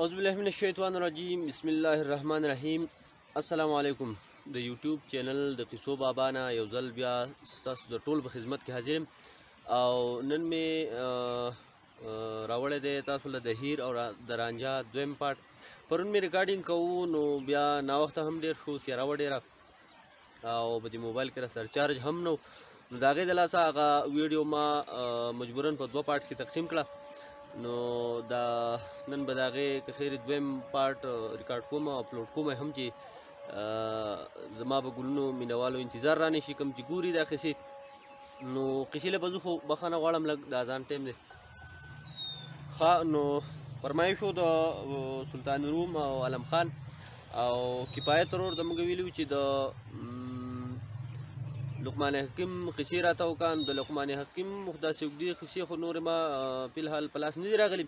اعوذ بالله من الشیطان الرجیم بسم الله الرحمن الرحیم. السلام علیکم. د یوټیوب چینل د قصو بابا نه یو ځل بیا ستاسو د ټول په خدمت کې حاضر یم او نن مې راوړی دی تاسو له د هیر او د رانجا دویم پارټ. پرون مې ریکارډینګ کوو نو بیا ناوخته هم ډېر شو، تیاره وه ډېره او په دې موبایل کې راسره چارج هم نه و، نو د هغې د لاسه هغه ویډیو ما مجبوراً په دوه پارټس کې تقسیم کړه. نو دا نن به د هغې که خیر دویم پارټ ریکارډ کوم او اپلوډ کوم هم چې زما به ګلونو مینوالو انتظار رانه شي کوم چې ګوري دا قصې. نو قصې له به ځو، خو بخښنه غواړم لږ د اذان ټایم دی. ښه، نو فرمایش و د سلطان روم او علم خان او کفایت ورور د موږ ویلي وو چې د لقمان حکیم قصې راته وکړه. د لقمان حکیم خو داسې اوږدې قصې خو نورې ما فی الحال په لاس نه دي راغلي،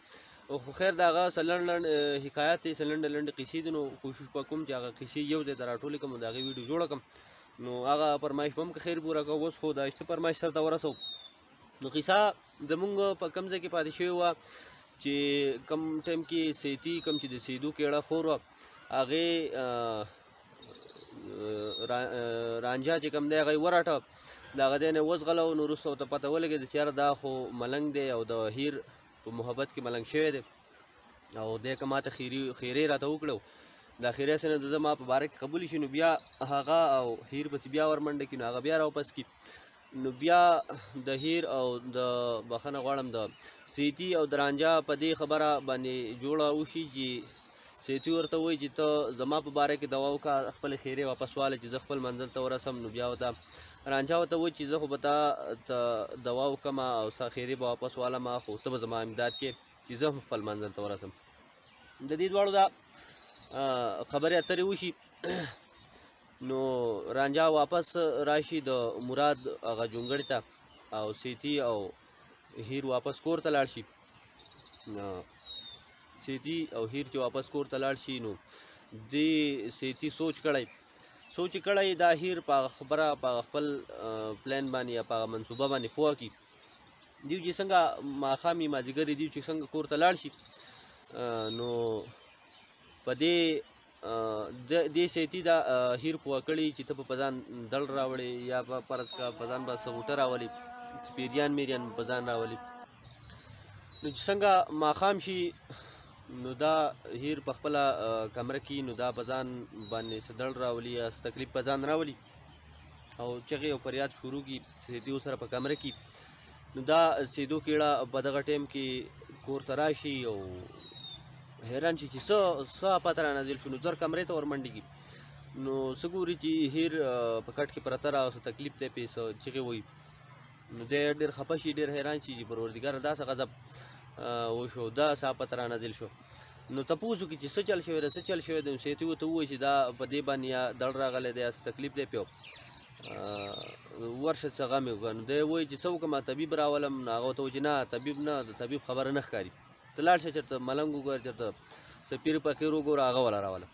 خو خیر د هغه څه لنډ لنډ حکایت دی، څه لنډې لنډې قصې دي، نو کوشش به کوم چې هغه قصې یو ځای ته راټولې کړم او د هغې ویډیو جوړه کړم. نو هغه فرمایش به هم که خیر پوره کوو. اوس خو دا شته فرمایش سرته ورسوو. نو قصه زمونږ په کوم ځای کې پاتې شوې وه چې کوم ټایم کې سیتی کوم چې د سیدو کیړه خور وه هغې رانجا چې کوم دی هغه یې وراټه، د هغه ځای نه یې وځغلو. نو وروسته ورته پته ولګېده چې یاره دا خو ملنګ دی او د هیر په محبت کې ملنګ شوی دی او دی که ماته خیرې راته وکړو دا خیرې سره د زما په باره کې قبول شي. نو بیا هغه او هیر پسې بیا ورمنډه کړي، نو هغه بیا راوپس کړي. نو بیا د هیر او د بخښنه غواړم د سیتی او د رانجا په دې خبره باندې جوړه وشي چې سیتی ورته وایي چې ته زما په باره کې دوا وکړه، خپلې خیرې واپس واله چې زه خپل منزل ته ورسم. نو بیا ورته رانجا ورته وایي چې زه خو به تا ته دوا وکړم او ستا خیرې به واپس والم، خو ته به زما امداد کې چې زه هم خپل منزل ته ورسم. د دې دواړو دا خبرې اترې وشي. نو رانجا واپس راشي د مراد هغه جونګړې ته او سیتی او هیر واپس کور ته لاړ شي. سیتی او هیر چې واپس کور ته لاړ شي نو دې سیتی سوچ کړی دا هیر په هغه خبره په هغه خپل پلان باندې یا په هغه منصوبه باندې پوه کړي. دیو چې څنګه ماښام یې مازدیګر دیو چې څنګه کور ته لاړ شي نو په دې دې سیتی دا هیر پوه کړي چې ته په ځان دړ راوړې یا په فرض که په ځان به څه غوټه راولي، پیریان میریان په ځان راولي. نو چې څنګه ماښام شي نو دا هیر په خپله کمره کې نو دا په ځان باندې څه دړ راولي یا څه تکلیف په ځان راولي او چغې او فریاد شروع کړي سیدو سره په کمره کې. نو دا سیدو کیړه په دغه ټایم کې کور ته راشي او حیران شي چې څه آفت را نازل شو. نو زر کمرې ته ورمنډېږي. نو څه ګوري چې هیر په کټ کې پرته را او څه تکلیف دی پې څه چغې وایي. نو دی ډېر خفه شي، ډېر حیران شي چې پروردګاره دا څه غضب وشو، دا څه آفت را نازل شو. نو تپوس وکړي چې څه چل شوی دی، څه چل شوی دی. نو سیتي ورته ووایي چې دا په دې باندې یا دړ راغلی دی یا څه تکلیف دی پې ورشه څه غم یې وکړه. نو دی وایي چې څه وکړم طبیب راولم. نو هغه ورته وایي چې نه طبیب نه، د طبیب خبره نه ښکاري، ته لاړ شه چېرته ملنګ وګوره، چېرته څه پیر فقیر وګوره، هغه وله راوله.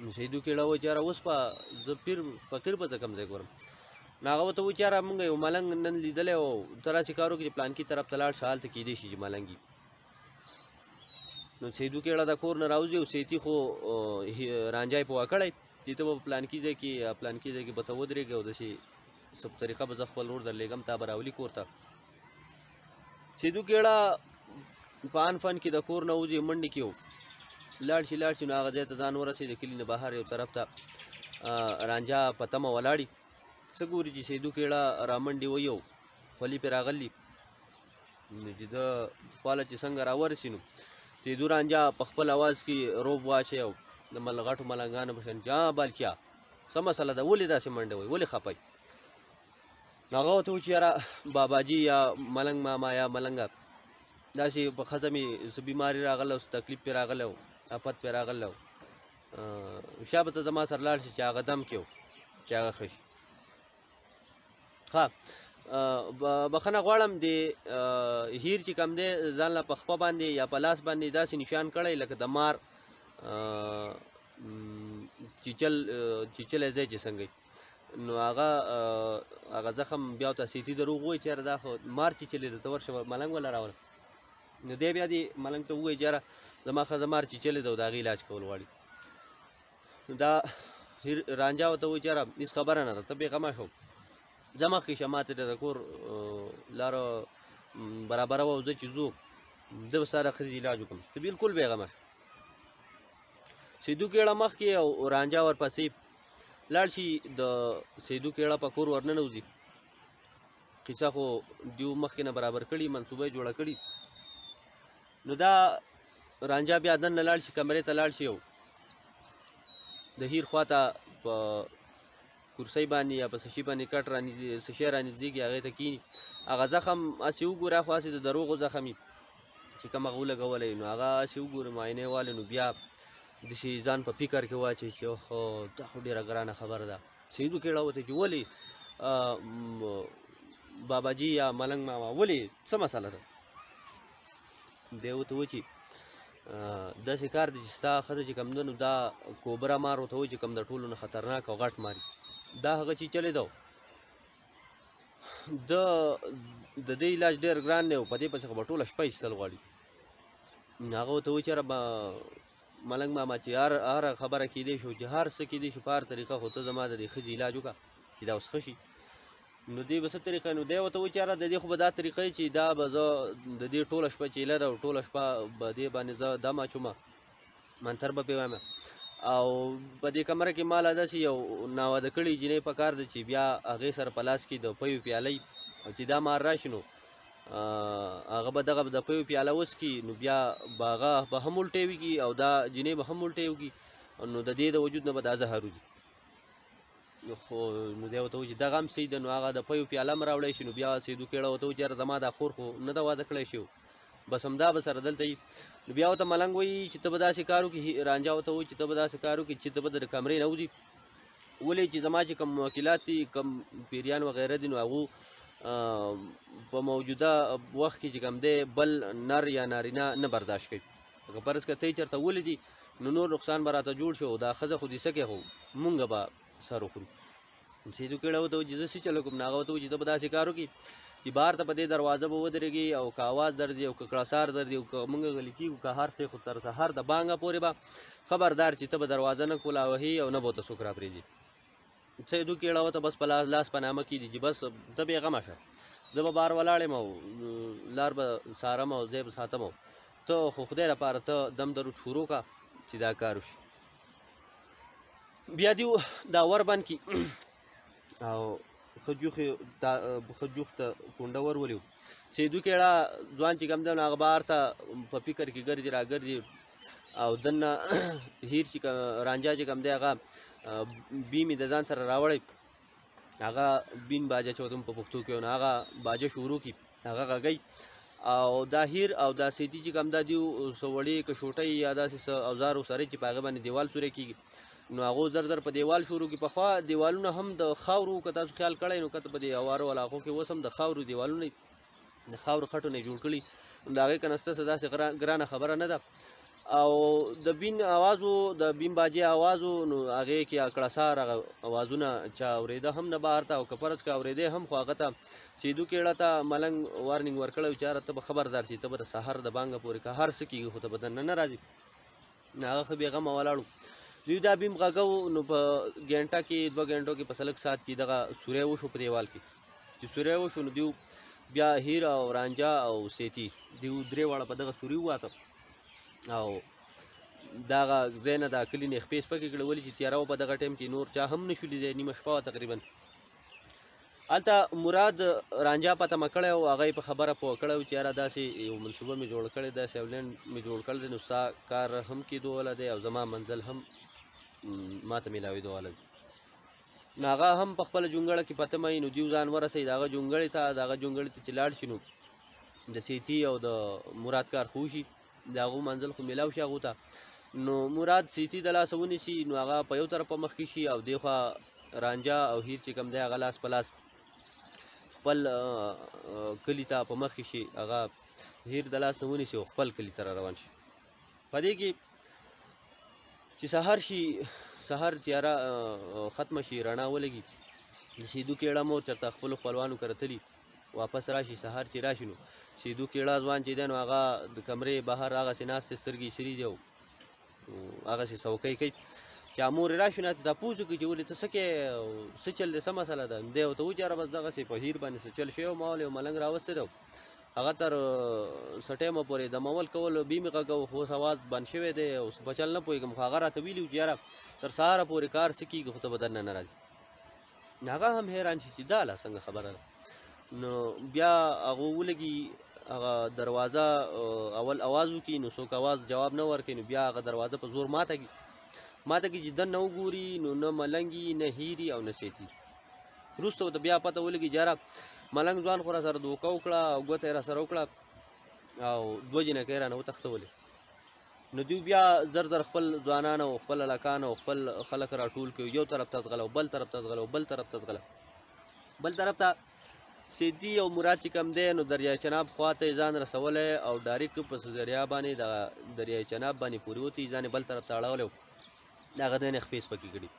نو سیدو کیړه وایي چې یاره اوس به زه پیر فقیر به زه کوم ځای ګورم. نو هغه ورته وایي چې یاره موږ یو ملنګ نن لیدلی او ته راسې کار وکړي چې پلانکي طرف ته لاړ شه، هلته کېدای شي چې ملنګ وي. نو سیدو کیړه د کور نه راوځي او سیتی خو رانجا یې پوه کړی چې ته به په پلانکي ځای کې یا پلانکي ځای کې به ته ودرېږې او داسې څه په طریقه به زه خپل ورور درلېږم، تا به راولي کور ته. سیدو کیړه په ان فن کې د کور نه وځي، منډې کې و لاړ شي لاړ شي. نو هغه ځای ته ځان ورسېد، د کلي نه بهر یو طرف ته رانجا په تمه ولاړي. څه ګوري چې سیدو کیړه رامنډې وایي او خولې پرې راغلي. نو چې ده خواله چې څنګه راورسي نو سیدو رانجا په خپل اواز کې روب واچوي او د غټو ملنګانو په شان جا بالکیا څه مسله ده، ولې داسې منډه وایي، ولې خپه یې؟ نو هغه ورته وایي چې یاره باباجي یا ملنګ ماما یا ملنګه داسې په ښځه مې څه بیماري راغله او څه تکلیف پرې راغلی و، آفت پرې راغلی و، شا به ته زما سره لاړ شي چې هغه دم کې و چې هغه ښه شي. ښه، بخښنه غواړم د هیر چې کوم دی ځان له په خپه باندې یا په لاس باندې داسې نشان کړی لکه د مار چیچلی ځای چې څنګه وي. نو هغه هغه زخم بیا ورته سیتي دروغ ووایي چې یاره دا خو مار چیچلی دی، ته ورشه ملنګ وله راوله. نو دی بیا دې ملنګ ته ووایي چې یاره زما ښځه مار چیچلې ده او د هغې علاج کول غواړي. نو دا رانجا ورته وایي چې یاره هېڅ خبره نه ده، ته بېغمه شو، ځه مخکې شه، ما ته د کور لاره برابره وه او زه چې ځو زه به ستا د ښځې علاج وکړم، ته بلکل بېغمه شه. سیدو کېړه مخکې او رانجا ورپسې لاړ شي، د سیدو کېړه په کور ورننوځي. قصه خو دیو مخکې نه برابر کړي، منصوبه یې جوړه کړي. نو دا رانجا بیا دننه لاړ شي، کمرې ته لاړ شي او د هیر خواته په کرسۍ باندې یا په څه شي باندې کټ رانږدې، څه شی رانږدې کړي، هغې ته کښېني. هغه زخم هسې وګوره، خو هسې د دروغو زخم وي چې کوم هغه ولګولی، نو هغه هسې وګوره معاینې والې، نو بیا داسې ځان په فکر کې واچوي چې اوهو دا خو ډېره ګرانه خبره ده. سیدو کېړه وته چې ولې باباجي یا ملنګ ماما ولې څه مسله ده؟ دی ورته وایي چې داسې کار دی چې ستا ښځه چې کوم ده نو دا کوبره مار ورته وایي چې کوم د ټولو نه خطرناک او غټ مار دا هغه چې چلی ده د دې علاج ډېر ګران دی او په دې پسې خو به ټوله شپه ایستل غواړي. هغه ورته وایي چې یاره ملنګ ماما چې هره خبره کېدی شو، چې هر څه کېدی شو په هر طریقه، خو ته زما د دې ښځې علاج وکړه چې دا اوس ښه شي. نو دی به څه طریقه؟ نو دی ورته وایي چې یاره د دې خو به دا طریقه چې دا به زه د دې ټوله شپه چیله ده او ټوله شپه به دې باندې زه دم اچوم، منتر به پرې وایم، او په دې کمره کې ما له داسې یو ناواده کړې جینۍ په کار ده چې بیا هغې سره په لاس کې د پیو پیاله وي، او چې دا مار راشي نو هغه به دغه د پیو پیاله وڅکي، نو بیا به هغه به هم الټی وکړي او دا جینۍ به هم الټی وکړي، نو د دې د وجود نه به دا زهر وځي. خو نو دی ورته وایي چې دغه هم صحیح ده، نو هغه د پیو پیاله هم راوړی شي. نو بیا سیدو کېړه ورته وایي چې یاره زما دا خور خو نه ده واده کړی شي، بس همدا به سره دلته وي. نو بیا ورته ملنګ وایي چې ته به داسې کار وکړي، رانجا ورته وایي چې ته به داسې کار وکړي چې ته به د کمرې نه وځي، ولې چې زما چې کوم موکلات دي، کوم پیریان وغیره دي، نو هغو په موجوده وخت کې چې کوم دی بل نر یا نارینه نه برداشت کوي. که فرض که ته یې چېرته ولیدي نو نور نقصان به راته جوړ شي، او دا ښځه خو دې څه کوي، خو مونږ به سر وخورو. سیدو کېړه ورته وایي چې زه څه چل وکړم؟ نو هغه ورته وایي چې ته به داسې کار وکړي چې بهر ته په دې دروازه به ودرېږي، او که اواز درځي او که کړسار درځي او که مونږ غلي کېږو که هر څه، خو تر سهار د بانګه پورې به خبردار چې ته به دروازه نه کولاوهي او نه به ورته څوک راپرېږدي. سیدو کېړه ورته بس په لاس په نامه کېږي چې بس ته بېغمه شه، زه به بهر ولاړ یم او لار به څارم او ځای به ساتم، او ته خو خدای لپاره ته دم درود شروع کړه چې دا کار وشي. بیا دیو دا ور بند کړي او ښه جوخ ته کونډه ور ولیو. سیدو کېړه ځوان چې کوم دی نو هغه بهر ته په فکر کې ګرځي راګرځي، او دننه هیر چې رانجا چې کوم دی هغه بیم یې د ځان سره راوړی، هغه بین باجه چې ورته په پښتو کې، نو هغه باجه شروع کړي، هغه غږوي. او دا هیر او دا سیدي چې کوم دا دیو څه وړې که شوټۍ یا داسې څه اوزار ورسره چې په هغه باندې دیوال سوری کېږي، نو هغو زر زر په دیوال شروع کړي. پخوا دیوالونه هم د خاورو، که تاسو خیال کړی نو که په دې اوارو علاقو کې اوس هم د خاورو دیوالونه د خاورو خټو نه جوړ کړي، نو د هغې کنسته څه داسې ګرانه خبره نه ده. او د بین اواز و، د بین باجې اواز و، نو هغې کې کړسار هغه اوازونه چا اورېده هم نه بهر ته، او که فرض که اورېدی هم خو هغه ته سیدو کېړه ته ملنګ وارنینګ ورکړی و چې یاره ته به خبردار شي، ته به د سهار د بانګه پورې که هر څه کېږي خو ته به دننه نه راځي. نو هغه ښه بېغمه ولاړو. دوی دا بیم غږو، نو په ګنټه کې دوه ګنټو کې په څلک ساعت کې دغه سوری وشو په دیوال کې. چې سوری وشو نو دیو بیا هیر او رانجا او سیتی دیو درې واړه په دغه سوري وواته، او دغه ځای نه دا کلي نه خپې سپکې کړې، ولې چې تیاره وه په دغه ټایم کې، نور چا هم نه شو لیدی، نیمه شپه وه تقریبا. هلته مراد رانجا په تمه کړی او هغه یې په خبره پوه کړی و چې یاره داسې یو منصوبه مې جوړ کړې، داسې یو لینډ مې جوړ کړی دی، نو ستا کار هم کېدو والا دی او زما منزل هم ما ته میلاوېدو والا دی. نو هغه هم په خپله جونګړه کې په تمه وي، نو دیو ځان ورسوي د هغه جونګړې ته. د هغه جونګړې ته چې لاړ شي نو د سیتی او د مراد کار خو وشي، د هغو منزل خو میلاو شي هغو ته. نو مراد سیتی د لاسه ونیسي، نو هغه په یو طرف په مخکې شي، او دې خوا رانجا او هیر چې کوم دی هغه لاس په لاس خپل کلي ته په مخکې شي، هغه هیر د لاس نه ونیسي او خپل کلي ته را روان شي. په دې کې چې سهار شي، سهار تیاره ختمه شي، رڼا ولګي، د سیدو کېړه مو چېرته خپلو خپلوانو کره تلي، واپس راشي. سهار چې راشي نو سیدو کیړه ځوان چې دی نو هغه د کمرې بهر هغسې ناست دی، سترګې یې سرې دي او هغسې څوکۍ کوي. چې مور یې راشي نو ته تپوس وکړي چې ولې ته څه کوې او څه چل دی، څه مسله ده؟ دی ورته ووایي چې یاره بس دغسې په هیر باندې څه چل شوی و، ما ولې یو ملنګ راوستی دی، هغه تر څه ټایمه پورې دمول کولو بې مې غږوه، خو اوس اواز بند شوی دی اوس په چل نه پوهېږم، خو هغه راته ویلي و چې یاره تر سهاره پورې کار څه کېږي خو ته به درنه نه راځي. هغه هم حیران شي چې دا لا څنګه خبره ده. نو بیا هغه ولګي هغه دروازه اول اواز وکړي، نو څوک اواز جواب نه ورکوي، نو بیا هغه دروازه په زور ماته کړي، ماته کړي چې دننه وګوري نو نه ملنګي نه هیري او نه سیتي. وروسته ورته بیا پته ولګي چې یاره ملنګ ځوان خو راسره دوکه وکړه او ګوته یې راسره وکړه او دوه جینکۍ رانه وتښتولې. نو دوی بیا زر زر خپل ځوانان او خپل هلکان او خپل خلک راټول کړي، یو طرف ته ځغله او بل طرف ته ځغله او بل طرف ته ځغله. بل طرف ته سیدي او مراد چې کوم دی نو دریای چناب خوا ته یې ځان رسولی او ډایرک په ذریعه باندې د دریای چناب باندې پورې وتی، ځان یې بل طرف ته اړولی و، د هغه ځای نه خپې سپکې کړي.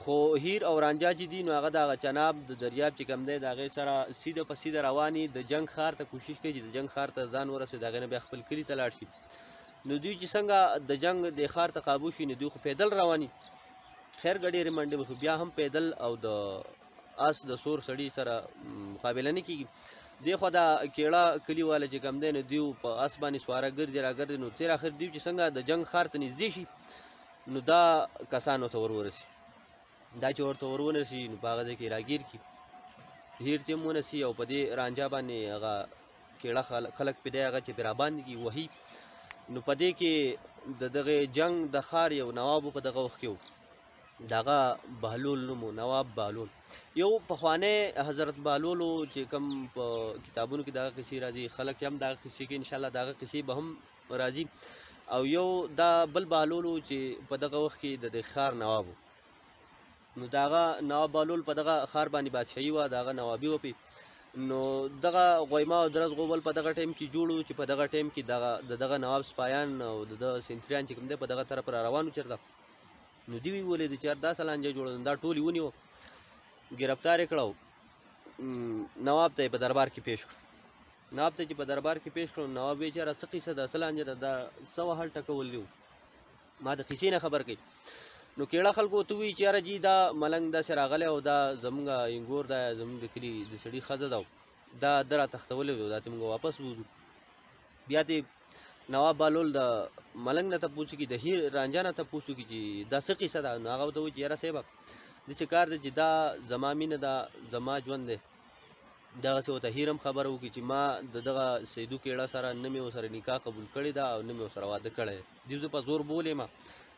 خو هیر او رانجا چې دي نو هغه د هغه چناب د دریاب چې کوم دی د هغې سره سیده په سیده رواني د جنګ ښار ته کوشش کوي چې د جنګ ښار ته ځان ورسوي، د هغې نه بیا خپل کلي ته لاړ شي. نو دوی چې څنګه د جنګ د ښار ته قابو شي نو دوی خو پیدل رواني، خیر ګډېرې منډې خو بیا هم پیدل او د اس د سور سړي سره مقابله نه کېږي. دې خوا دا کیړه کلي والا چې کوم دی نو دوی په اس باندې سواره ګرځي راګرځي، نو تېر اخر دوی چې څنګه د جنګ ښار ته نږدې شي نو دا کسانو ته ور ورسي. دا چې ورته ور ونسي نو په هغه ځای کې راګیر کړي، هیر چې هم ونسي او په دې رانجا باندې هغه کیړه خلک پې دی هغه چې پرې راباندې کړي وهي. نو په دې کې د دغې جنګ د ښار یو نواب په دغه وخت کې و، د هغه بهلول نوم و، نواب بهلول. یو پخوانی حضرت بهلول و چې کوم په کتابونو کې د هغه قصې راځي، خلک یې هم د هغه قصې کې انشاءالله د هغه قصې به هم راځي. او یو دا بل بهلول و چې په دغه وخت کې د دې ښار نواب و. نو د هغه نواب بهلول په دغه ښار باندې بادشاهي وه، د هغه نوابي وه پې. نو دغه غویما او درز غوبل په دغه ټایم کې جوړ و چې په دغه ټایم کې دغه د دغه نواب سپایان او د ده سنتریان چې کوم دی په دغه طرف را روان و چېرته. نو دوی وولید چې یار دا څه لانجه جوړه ده، دا ټول یې ونیو، ګرفتار یې کړه او نواب ته یې په دربار کې پیش کړو. نواب ته چې په دربار کې پیش کړو، نواب ویې چې یاره څه قصه ده، څه لانجه ده، دا څه وهل ټکول دي، ما د قصې نه خبر کړي. نو کیړه خلکو ورته وویل چې یاره جي دا ملنګ داسې راغلی او دا زمونږ اینګور ده، زمونږ د کلي د سړي ښځه ده، دا ده را تښتولی دی، دا ترې مونږ واپس بوځو. بیا ترې نواب بهلول د ملنګ نه تپوس وکړي، د هیر رانجا نه تپوس وکړي چې دا څه قصه ده. نو هغه ورته وویل چې یاره صاحبه داسې کار دی چې دا زما مینه ده، زما ژوند دی. دغسې ورته هیر هم خبره وکړي چې ما د دغه سیدو کیړه سره نه مې ورسره نکاح قبول کړې ده او نه مې ورسره واده کړی دی، دوی زه په زور بولې ما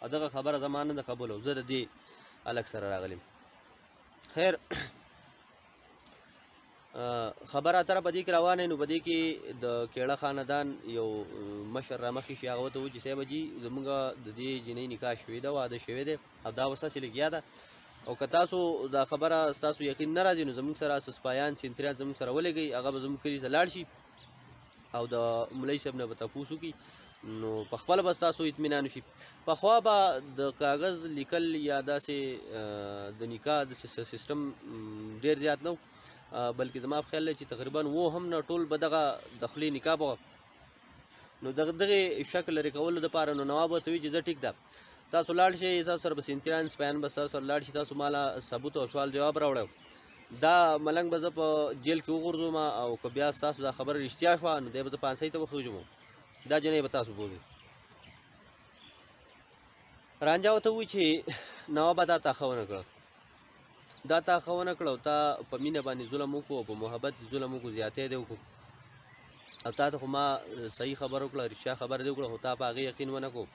او دغه خبره زما نه ده قبول او زه د دې هلک سره راغلی یم. خیر خبره اتره په دې کې روانه، نو په دې کې د کیړه خاندان یو مشر رامخکې شي، هغه ورته وویل چې صاحب جي زمونږ د دې جینۍ نکاح شوې ده، واده شوی دی او دا اوس هسې لګیا ده، او که تاسو دا خبره ستاسو یقین نه راځي نو زمونږ سره سپایان سنتریان زمونږ سره ولېږئ، هغه به زمونږ کلي ته لاړ شي او د مولوي صاحب نه به تپوس وکړي، نو په خپله به ستاسو اطمینان وشي. پخوا به د کاغذ لیکل یا داسې د نکاح داسې سیستم ډېر زیات نه و، بلکې زما په خیال دی چې تقریبا و هم نه، ټول به دغه د خولې نکاح به وه. نو دغې شک لرې کولو دپاره نو نواب ورته وویل چې زه ټیک ده، تاسو لاړ شئ، تاسو سره به سنتریان سپایان به ستاسو سره لاړ شي، تاسو ماله ثبوت او سوال جواب راوړی، دا ملنګ به زه په جیل کې وغورځوم او که بیا ستاسو دا خبره رښتیا شوه نو دی به زه پانسۍ ته وخېژوم، دا جینۍ به تاسو بوځئ. رانجا ورته وویل چې نوابه دا تا ښه ونه کړه، دا تا ښه ونه کړه او تا په مینه باندې ظلم وکړو او په محبت دې ظلم وکړو، زیاتی دې وکړو، او تا ته خو ما صحیح خبره وکړه، رښتیا خبره دې وکړه، خو تا په هغې یقین ونه کړو.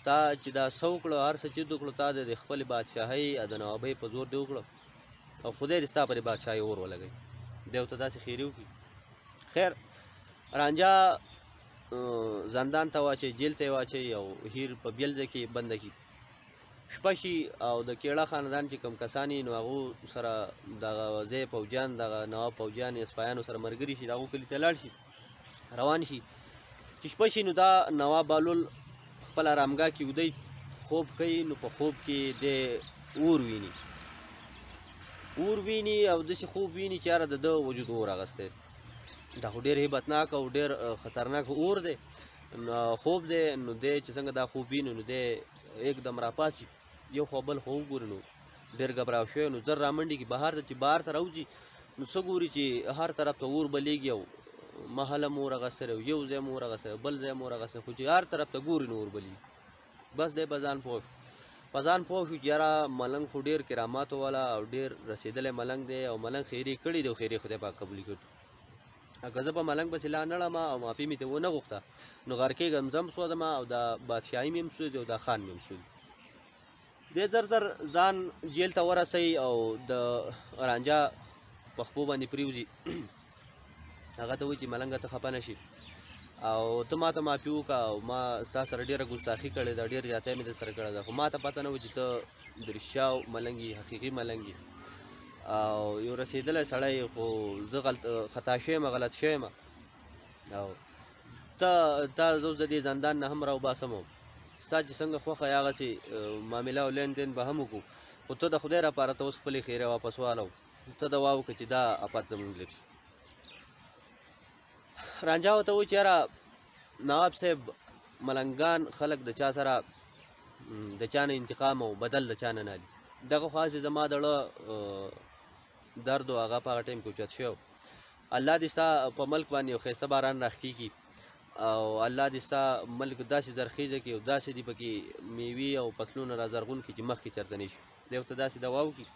تا چې دا څه وکړو، هر څه چې دې وکړو، تا د خپلې بادشاهۍ او د نوابۍ په زور دې وکړو او خدای دې ستا پر بادشاهۍ اور ولګوي. دی ورته داسې خیرې وکړي. خیر رانجا زندان ته واچوي، جیل ته یې واچوي او هیر په بیل ځای کې بنده کړي. شپه شي او د کیړه خاندان چې کوم کسان یې نو هغو سره دغه ځای پوجان، دغه نواب پوجان یا سپایانو سره ملګري شي، د هغو کلي ته لاړ شي، روان شي. چې شپه شي نو دا نواب بهلول خپل آرامګاه کې ویده خوب کوي، نو په خوب کې دی اور ویني. اور ویني او داسې خوب ویني چې یاره د ده وجود اور اغوستی. دا خو ډېر هیبتناک او ډېر خطرناک اور دی، خوب دی. نو دی چې څنګه دا خوب ویني نو دی یکدم راپاسي، یو خوا بل خوا وګوري نو ډېر ګبراو شوی، نو زر رامنډي کړي بهر ته. چې بهر ته راوځي نو څه ګوري چې هر طرف ته اور بلېږي او محل هم اور اغوستی دی، یو ځای هم اور اغوستی دی، بل ځای هم اور اغوستی، خو چې هر طرف ته ګوري نو اور بلېږي. بس دی په ځان پوه شو، په ځان پوه شو چې یاره ملنګ خو ډېر کراماتو والا او ډېر رسېدلی ملنګ دی او ملنګ خیرې کړي دی او خیرې خدای پاک قبولې کړي. که زه په ملنګ پسې لا نه ړمه او معافي مې ترې ونه غوښته نو غرقېږم، زه هم سوځم او دا بادشاهي مې هم سوځي او دا خان مې هم سوځي. دی زر زر ځان جیل ته ورسوي او د رانجا په خپو باندې پرېوځي. هغه ته وایي چې ملنګه ته خفه نه شي او ته ما ته معافي وکړه او ما ستا سره ډېره ګستاخي کړې ده، ډېر زیاتی مې در سره کړی ده، خو ما ته پته نه وه چې ته د رښتیا ملنګ یې، حقیقي ملنګ یې او یو رسېدلی سړی یې، خو زه خطا شوی یم، غلط شوی یم او تا زه اوس د دې زندان نه هم راوباسم او ستا چې څنګه خوښه یې هغسې معامله او لین دین به هم وکړو، خو ته د خدای لپاره ته اوس خپلې خیرې واپس واله ته دوا وکړه چې دا اپت زموږ لږ شي. رانجا ورته وایي چې یاره نواب صاحب ملنګان خلک د چا سره د چا نه انتقام او بدل د چا نه نه اخلي، دغه خو هسې زما د زړه درد و هغه په هغه ټایم کې اوچت شوی. الله دې ستا په ملک باندې یو ښایسته باران راښکېږي او الله دې ستا ملک داسې زرخیزه کړي او داسې دې پکې میوې او فصلونه را زرغون کړي چې مخکې چېرته نه شي. دی ورته داسې دوا وکړي.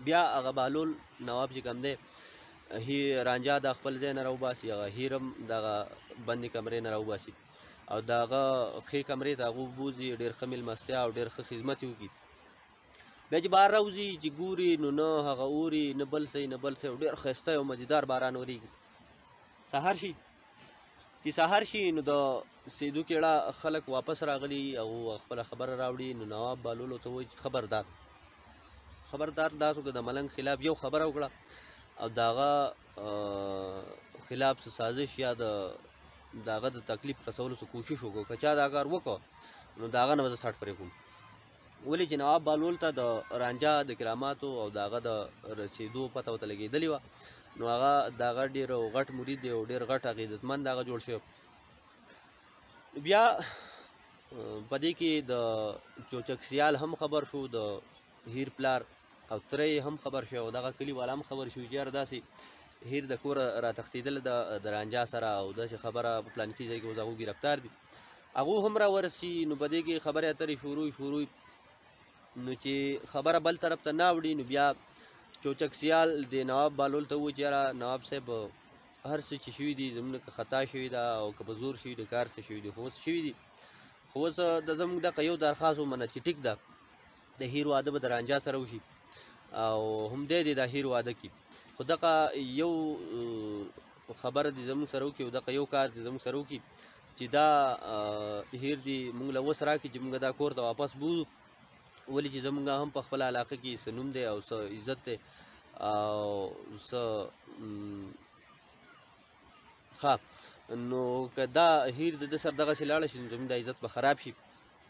بیا هغه بهلول نواب چې کوم دی رانجا د خپل ځای نه راوباسي، هغه هیر هم دغه بندې کمرې نه راوباسي او د هغه ښې کمرې ته هغه بوځي، ډېر ښه مېلمستیا او ډېر ښه خدمت یې وکړي. بیا چې بهر راوځي چې ګوري نو نه هغه اوري نه بل څه نه بل څه، ډېر ښایسته او مزیدار باران ورېږي. سهار شي چې سهار شي نو د سیدو کېړه خلک واپس راغلي او خپله خبره راوړي. نو نواب بهلول ورته وایي چې خبردار خبردار داسو که د ملنګ خلاف یو خبره وکړه او د هغه خلاف څه سازش یا د هغه د تکلیف رسولو څه کوشش وکړو، که چا دا کار وکړو نو د هغه نه به زه سټ پرې کوم. ولې چې نواب بهلول ته د رانجا د کراماتو او د هغه د رسېدو پته ورته لګېدلې وه، نو هغه د هغه ډېر غټ مرید دی او ډېر غټ عقیدتمند هغه جوړ شوی. بیا په دې کې د چوچک سیال هم خبر شو، د هیر پلار او تره یې هم خبر شو او دغه کلي والا هم خبر شو چې یاره داسې هیر د کوره راتښتېدل د رانجا سره او داسې خبره په پلانکي ځای کې اوس هغو ګرفتار دي. هغو هم راورسي. نو په دې کې خبرې اترې شروع شروع، نو چې خبره بل طرف ته نه اوړي نو بیا چوچک سیال د نواب بهلول ته ووایي چې یاره نواب صاحب هر څه چې شوي دي زموږ که خطا شوې ده او که په زور شوي دي که هر څه شوي دي خو اوس شوي دي، خو اوس د زموږ دغه یو درخواست ومنه چې ټیک ده د هیر واده به د رانجا سره وشي او هم دی دې د هیر واده کړي، خو دغه یو خبره دې زموږ سره وکړي او دغه یو کار دې زموږ سره وکړي چې دا هیر دې موږ له وس راکړي چې موږ دا کور ته واپس بوځو، ولې چې زموږ هم په خپله علاقه کې څه نوم دی او څه عزت دی او څه ښه، نو که دا هیر د ده سره دغسې لاړه شي نو زموږ دا عزت به خراب شي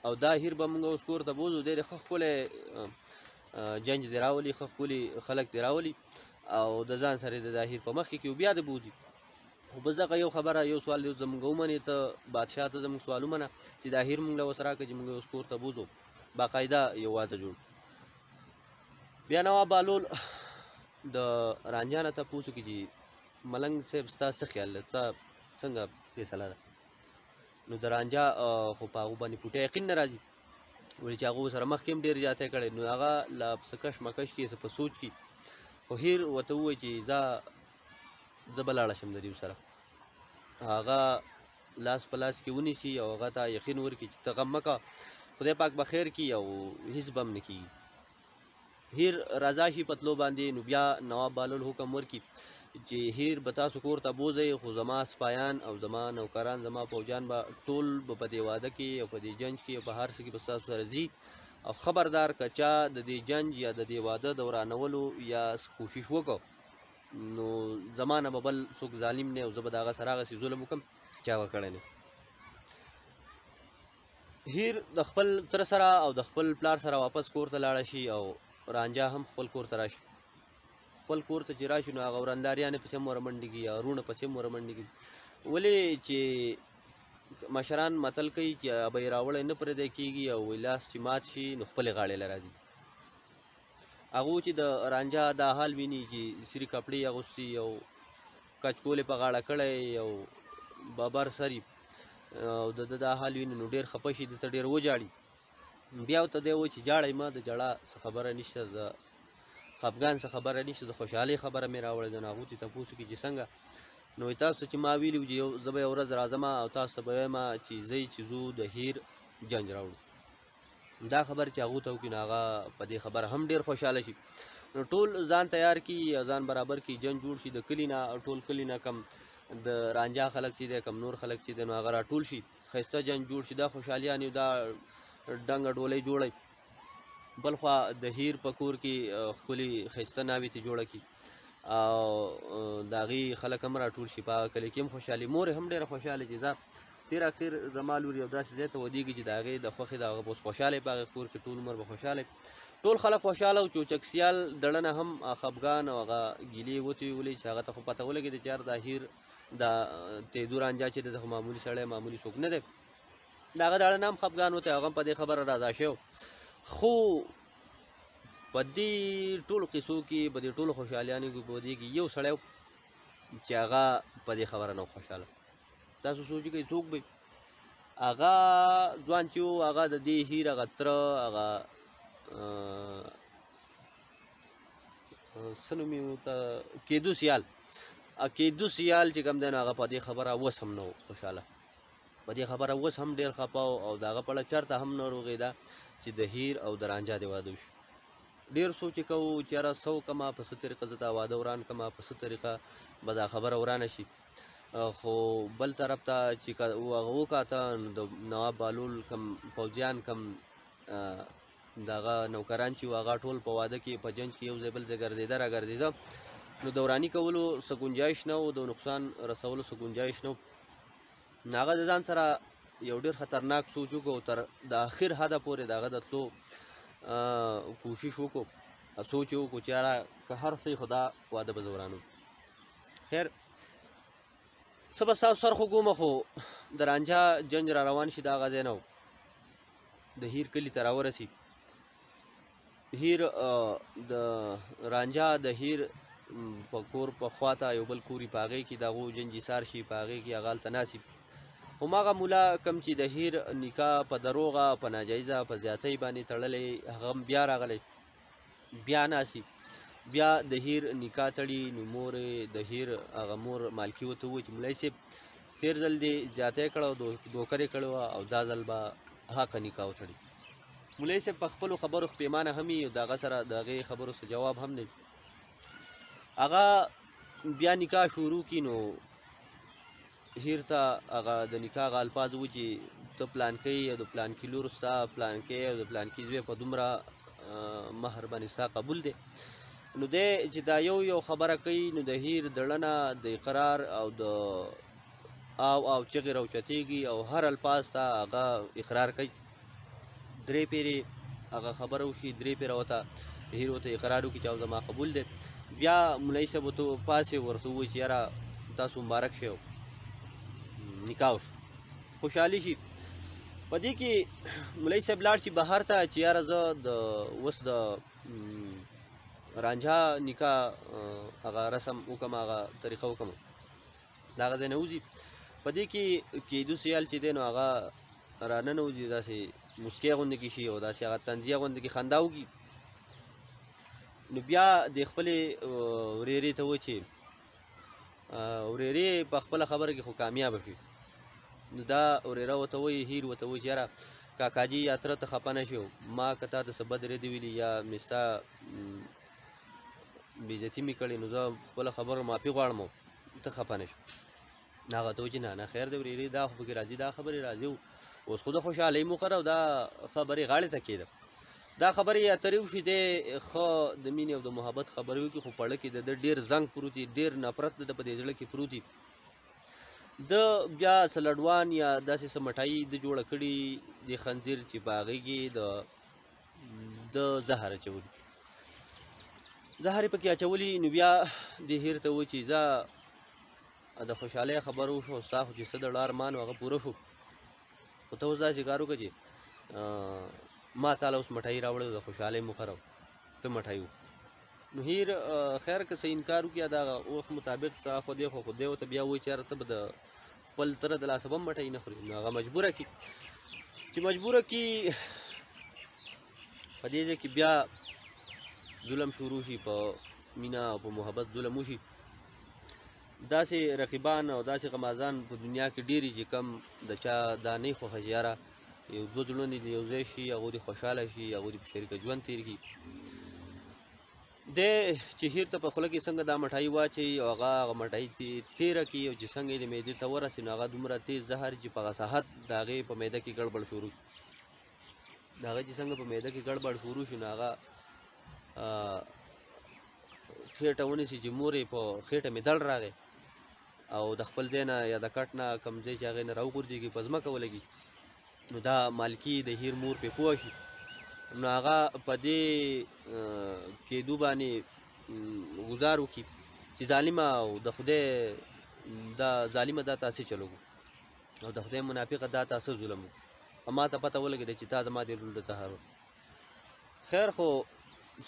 او دا هیر به موږ اوس کور ته بوځو، دی ښه ښکلی جنج دې راولي، ښه ښکلي خلک دې راولي او د ځان سره د دا هیر په مخ کې بیا دې بوځي. خو بس دغه یو خبره یو سوال دی زموږ ومنې، ته بادشاه ته زموږ سوال ومنه چې دا هیر موږ له اوس راکړه چې موږ اوس کور ته بوځو، باقاعده یو واده جوړ. بیا نواب بهلول د رانجا نه تپوس وکړي چې ملنګ صاحب ستا څه خیال دی، ستا څنګه فیصله ده؟ نو د رانجا خو په هغو باندې پوټی یقین نه راځي، ولې چې هغو سره مخکې هم ډېر زیاتی کړی، نو هغه لا څه کش مکش کې څه په سوچ کې، خو هیر ورته ووایي چې زه به لاړه شم د دیو سره. هغه لاس په لاس کې ونیسي او هغه ته یقین ورکړي چې ته غم مه کوه، خدای پاک به خیر کړي او هیڅ به هم نه کېږي. هیر رضا شي په تلو باندې، نو بیا نواب بهلول حکم ورکړي چې هیر به تاسو کور ته بوځئ، خو زما سپایان او زما نوکران زما پوجان به ټول به په دې واده کې او په دې جنج کې او په هر څه کې به ستاسو سره ځي، او خبردار که چا د دې جنج یا د دې واده د ورانولو یا کوشش وکړو نو زما نه به بل څوک ظالم نه او زه به د هغه سره هغسې ظلم وکړم چې هغه کړی نه. هیر د خپل تره سره او د خپل پلار سره واپس کور ته لاړه شي او رانجا هم خپل کور ته راشي. خپل کور ته چې راشي نو هغه ورنداریانې پسې هم ورمنډې کړي، هغه وروڼه پسې هم ورمنډې کړي. ولې چې مشران متل کوي چې ابۍ راوړی نه پرېدی کېږي او لاس چې مات شي نو خپلې غاړې له راځي. هغو چې د رانجا دا حال ویني چې سري کپړې اغوستي او کچکولې په غاړه کړی او ببر سري او د ده دا حال ویني نو ډېر خفه شي، ده ته ډېر وژاړي. بیا ورته دی وایي چې ژاړئ مه، د ژړا څه خبره نشته، د خفګان څه خبره نشته، د خوشحالۍ خبره مې راوړې ده. نو هغو ته تپوس وکړي چې څنګه؟ نو تاسو چې ما ویلي وو چې زه به یوه ورځ راځم او تاسو ته به وایم چې ځئ چې ځو د هیر جنج راوړو. دا خبر چې هغو ته وکړي نو هغه په دې خبره هم ډېر خوشحاله شي. نو ټول ځان تیار کړي، ځان برابر کړي، جنج جوړ شي د کلي نه، ټول کلي نه کم د رانجا خلک چې دی، کم نور خلک چې دی، نو هغه راټول شي، ښایسته جنج جوړ شي. دا خوشحالیانې دا ډنګه ډولۍ جوړوي. بلخوا د هیر په کور کې ښکلې ښایسته ناوې ته جوړه کړي او د هغې خلک هم راټول شي. په هغه کلي کې هم خوشحالي، مور یې هم ډېره خوشحاله چې ځه تېر اخر زما لور یو داسې ځای ته ودېږي چې د هغې د خوښې د هغه اوس خوشحاله په هغې کور کې ټول عمر به خوشحاله، ټول خلک خوشحاله. او چوچک سیال دړنه هم خفګان او هغه ګیلې وتې ولې چې هغه ته خو پته ولګېده چې یار دا هیر دا تیدو رانجا چې دی، خو معمولي سړی معمولي څوک نه دی. د هغه دړنه هم خفګان وتی، هغه هم په دې خبره راضا شوی. خو په دې ټولو قصو کې، په دې ټولو خوشحالیانو کې، په دې کې یو سړی چې هغه په دې خبره نه خوشحاله. تاسو سوچ کوئ څوک به هغه ځوان چې و، هغه د دې هیر هغه تره هغه څه نوم یې ورته کیدو سیال، کیدو سیال چې کوم دی نو هغه په دې خبره اوس هم نه و خوشحاله، په دې خبره اوس هم ډېر خفه و او د هغه په اړه چېرته هم نه روغېده چې د هیر او د رانجا دې واده وشي. ډېر سوچ یې کوو چې یاره څه وکړمه، په څه طریقه زه دا واده وران کړمه، په څه طریقه به دا خبره ورانه شي. خو بل طرف ته چې هغه وکاته نو د نواب بالول کم پوځیان کم دغه نوکران چې وو هغه ټول په واده کې په جنج کې یو ځای بل ځای ګرځېده راګرځېده. نو د وراني کولو څه ګنجایش نه و، د نقصان رسولو څه ګنجایش نه و. نو هغه د ځان سره یو ډېر خطرناک سوچ وکړو او تر د اخر حده پورې د هغه د تلو کوشش وکړو، سوچ یې وکړو چې یاره که هر څه خو دا واده به زه ورانوم. خیر څه به ستاسو سر خوږومه، خو د رانجا جنج را روان شي د هغه ځای نه د هیر کلي ته راورسي. هیر د رانجا د هیر په کور په خواته یو بل کوري په هغې کې د هغو جنج ایسار شي، په هغې کې هغه هلته ناست. هماغه مولا کم چې د هیر نکاح په دروغه په ناجایزه په زیاتۍ باندې تړلی هغه هم بیا راغلی، بیا ناست، بیا د هیر نکاح تړي. نو مور یې د هیر هغه مور مالکي ورته وویل چې مولوي صاحب تېر ځل دې زیاتی کړی او دوکه دې کړې وه او دا ځل به حقه نکاح وتړي. مولوي صاحب په خپلو خبرو پښېمانه هم وي او د هغه سره د هغې خبرو څه جواب هم نه وي. هغه بیا نکاح شروع کړي نو هیر ته هغه د نکاح هغه الفاظ وو چې ته پلانکی او د پلانکي لور ستا پلانکی او د پلانکي زوی په دومره مهر باندې ستا قبول دی. نو دی چې دا یو یو خبره کوي نو د هیر دړنه د اقرار او د او او چغې راوچتېږي او هر الفاظ ته هغه اقرار کوي. درې پیرې هغه خبره وشي، درې پیره ورته هیر ورته اقرار وکړي چې او زما قبول دی. بیا مولوي صاحب ورته پاڅې ورته ووایي چې یاره تاسو مبارک شئ، نکاح وشو، خوشحالي شي. په دې کې مولوي صاحب لاړ شي بهر ته چې یاره زه د اوس د رانجا نکاح هغه رسم وکړم، هغه طریقه وکړم، د هغه ځای نه وځي. په دې کې کیدو سیال چې دی نو هغه راننوځي، داسې موسکی غوندې کې شي او داسې هغه طنزیه غوندې کې خندا وکړي. نو بیا د خپلې ورېرې ته وایي چې ورېرې په خپله خبره کې خو کامیابه شي. نو دا ورېره ورته وایي، هیر ورته وایي چې یاره کاکاجي یا تره ته خفه نه شو، ما که تا ته څه بد ردې ویلي یا مې ستا بېعزتي مې کړې نو زه خپله خبره معافي غواړم، ته خفه نه شو. هغه ته وایي چې نه نه خیر دی ورېرې، دا خو پکې راځي، دا خبرې راځي، اوس خو د خوشحالۍ موقع ده او دا خبرې غاړې ته کېده. دا خبرې اترې وشي، دی ښه د مینې او د محبت خبرې وکړي، خو په زړه کې د ده ډېر زنګ پروت وي، ډېر نفرت د ده په دې زړه کې پروت وي. ده بیا څه لډوان یا داسې څه مټایي ده جوړه کړي د خنځیر چې په هغې کې د زهر اچولي. زهر یې پکې اچولي. نو بیا دې هیر ته وایي چې ځه د خوشحالۍ خبر وشو، ستا خو چې څه د ډار ارمان و هغه پوره شو، خو ته اوس داسې کار وکړه چې ما تاله اوس مټاۍ راوړې د خوشحالۍ موخه راو ته مټاۍ وخوره. نو هیر خیر که څه انکار وکړي د هغه وخت مطابق څه خو دی خو دی ورته بیا وایي چې یاره ته به د خپل تره د لاسه به هم مټاۍ نه خورې. نو هغه مجبوره کړي، چې مجبوره کړي په دې ځای کې بیا ظلم شروع شي، په مینه او په محبت ظلم وشي. داسې رقیبان او داسې غمازان په دنیا کې ډېر چې کم د چا دا نه خوښه چې یاره یو دوه زړونه دې یو ځای شي، هغو دې خوشحاله شي، هغو دې په شریکه ژوند تېر کړي. دی چې هیر ته په خوله کې څنګه دا مټاۍ واچوي او هغه هغه مټاۍ تېره کړي او چې څنګه یې د معدې ته ورسي، نو هغه دومره تېز زهر چې په هغه ساحت د هغې په معده کې ګړبړ شروع کړي. د هغه چې څنګه په معده کې ګړبړ شروع شي، نو هغه خېټه ونیسي چې مور یې په خېټه مې دړ راغی او د خپل ځای نه یا د کټ نه کوم ځای چې هغې نه راوغورځېږي په ځمکه ولګي. نو دا مالکي د هیر مور پرې پوه شي، نو هغه په دې کېدو باندې ګزار وکړي چې ظالمه او د خدای دا ظالمه دا تا څه چل وکړو او د خدای منافقه دا تا څه ظلم وکړو او ما ته پته ولګېده چې تا زما دې لور له زهر وکړو. خیر خو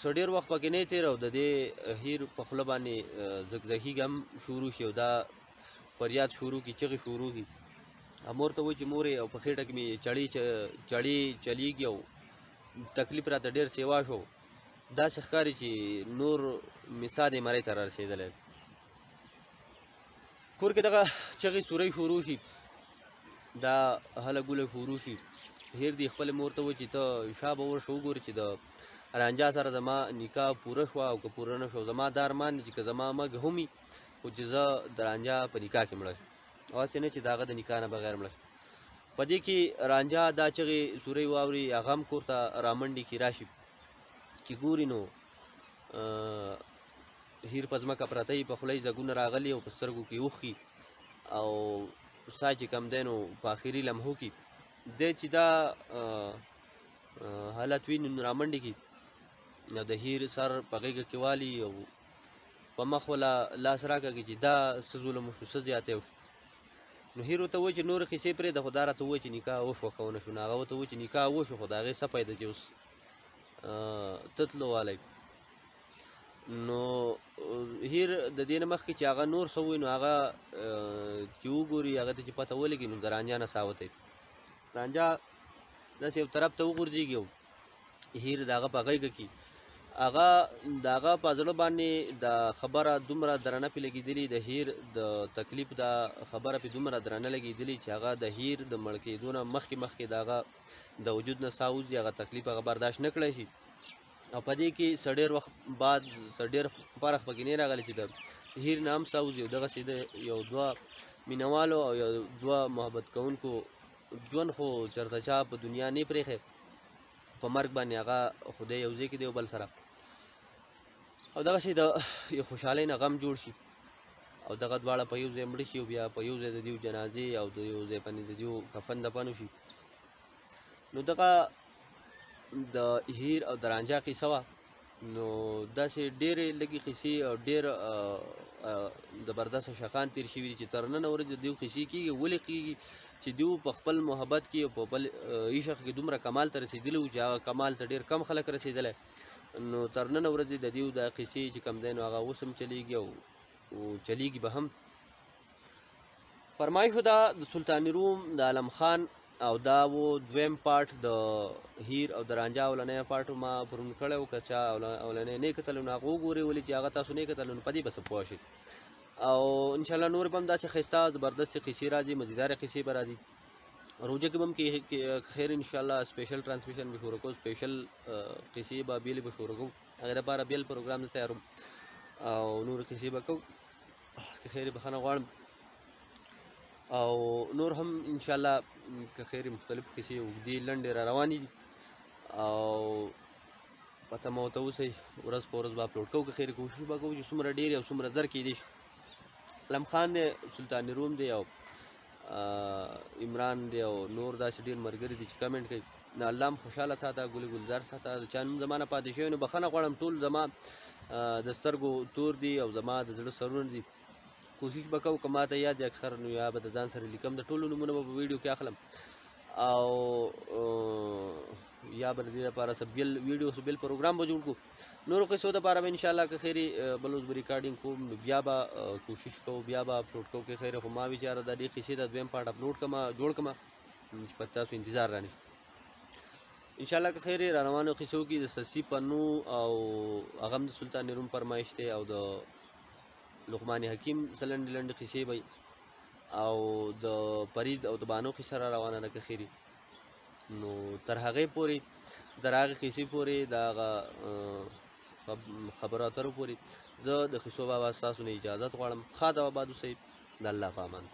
څه ډېر وخت پکې نه تېر او د دې هیر په خوله باندې زګزګي هم شروع شي او دا فریاد شروع کړي، چغې شروع کړي. مور ته وایي چې مورې او په خېټه کې مې چړې چړې چلېږي او تکلیف راته ډېر سیوا شو، داسې ښکاري چې نور مې ساه دې مرۍ ته رارسېدلی. کور کې دغه چغې سورۍ شروع شي، دا هله ګوله شروع شي. هیر دې خپلې مور ته وایي چې ته شا به ورشه وګورې چې د رانجا سره زما نکاح پوره شوه او که پوره نه شوه. زما دا ارمان دی چې که زما مرګ هم وي خو چې زه د رانجا په نکاح کې مړه شم او هسې نه چې د هغه د نکاح نه بغیر مړه شم. په دې کې رانجا دا چغې سورۍ واوري، هغه هم کور ته رامنډې کړي راشي، چې ګوري نو هیر په ځمکه پرته وي، په خوله یې ځګونه راغلي او په سترګو کې اوښکي او ساه چې کم دی نو په اخري لمحو کې دی چې دا حالت ویني نو رامنډې کړي، نو د هیر سر په غېږه کې والي او په مخ وله لاس راکاږي چې دا څه ظلم وشو، څه زیاتی وشو. نو هیر ورته وایي چې نورې قیصې پرېږده، خو دا راته ووایي چې نکاح وشوه که ونه شو. نو هغه ورته وایي چې نکاح وشو، خو د هغې څه پیدا چې اوس ته تلو والی. نو هیر د دې نه مخکې چې هغه نور څه ووایي، نو هغه چې وګوري هغه ته چې پته ولګي نو د رانجا نه ساه وتی. رانجا داسې یو طرف ته وغورځېږي او هیر د هغه په غېږه کې هغه د هغه په زړه باندې د خبره دومره درنه پې لګېدلې، د هیر د تکلیف دا خبره پې دومره درنه لګېدلې چې هغه د هیر د مړ کېدو نه مخکې مخکې د هغه د وجود نه ساه وځي، هغه تکلیف هغه برداشت نه کړی شي. او په دې کې څه ډېر وخت بعد څه ډېر فرق پکې نه راغلی چې د هیر نه هم ساه وځي. او دغسې د یو دوه مینهوالو او یو دوه محبت کوونکو ژوند خو چېرته چا په دنیا نه پرېښی، په مرګ باندې هغه خدای یو ځای کې دی یو بل سره، او دغسې د یو خوشحالۍ نه غم جوړ شي او دغه دواړه په یو ځای مړه شي او بیا په یو ځای د دیو جنازې او د یو ځای باندې د دیو کفن دفن وشي. نو دغه د هیر او د رانجا قیصه وه. نو داسې ډېرې لږې قیصې او ډېر زبردست شقان تېر شوي دي چې تر ننه ورځې دیو قیصې کېږي. ولې کېږي؟ چې دیو په خپل محبت کې او په خپل عشق کې دومره کمال ته رسېدلي وو چې هغه کمال ته ډېر کم خلک رسېدلی. نو تر ننه ورځې د دیو دا قیصې چې کوم دی نو هغه اوس هم چلېږي او چلېږي به هم. فرمایش دا د سلطان روم د عالم خان او دا و دویم پارټ د هیر او د رانجا اولنی پارټ ما پرون کړی و، که چا اولنی نه کتل نو هغه وګورئ، ولې چې هغه تاسو نه کتل نو په دې به څه پوه شئ. او انشاءالله نور به هم داسې ښایسته زبردستې قیصې راځي، مزیدارې قیصې به راځي. روژه کې به هم خیر انشاءالله special transmission به شروع کوو، special قیصې به بېلې به شروع کوو، هغې دپاره بېل پروګرام زه تیاروم او نورې قیصې به کوو. که خیر بخښنه غواړم. او نور هم انشاءالله که خیر مختلف قیصې اوږدې لنډې را روانې دي او پته مو ورته اوسئ، ورځ په ورځ به اپلوډ کوو. که خیر کوشش به کوو چې څومره ډېرې او څومره زر کېدی شي. علم خان دی، سلطان روم دی او عمران دی او نور داسې ډېر ملګري دي چې comment کوي. نو الله هم خوشحاله ساته، ګل ګلزار ساته. د چا نوم زما نه پاتې شوی نو بخښنه غواړم. ټول زما د سترګو تور دي او زما د زړه سرونه دي. کوشش به کوم که ما ته یاد دي اکثر نو یا به د ځان سره لیکم، د ټولو نومونه به په ویډیو کې اخلم او یا به د دې لپاره څه بېل ویډیو څه بېل پروګرام به جوړ کړو. نورو قصو دپاره به انشاءالله که خیر بل ورځ به ریکارډینګ کوم، نو بیا به کوشش کوو، بیا به اپلوډ کوو که خیر. خو ما وی چې یاره دا دې قصې د دویم پارټ اپلوډ کړم، جوړ کړم چې په تاسو انتظار رانه شي. انشاءالله که خیر را روانو قصو کې د سسی پنو او هغه هم د سلطان روم فرمایش دی او د لقمان حکیم څه لنډې لنډې قصې به او د فرید او د بانو قصه را روانه ده که خیر. نو تر هغې پورې، تر هغې قصې پورې، د هغه خبرو اترو پورې زه د قصو بابا ستاسو نه اجازت غواړم. ښاد او آباد اوسئ، د الله په امان.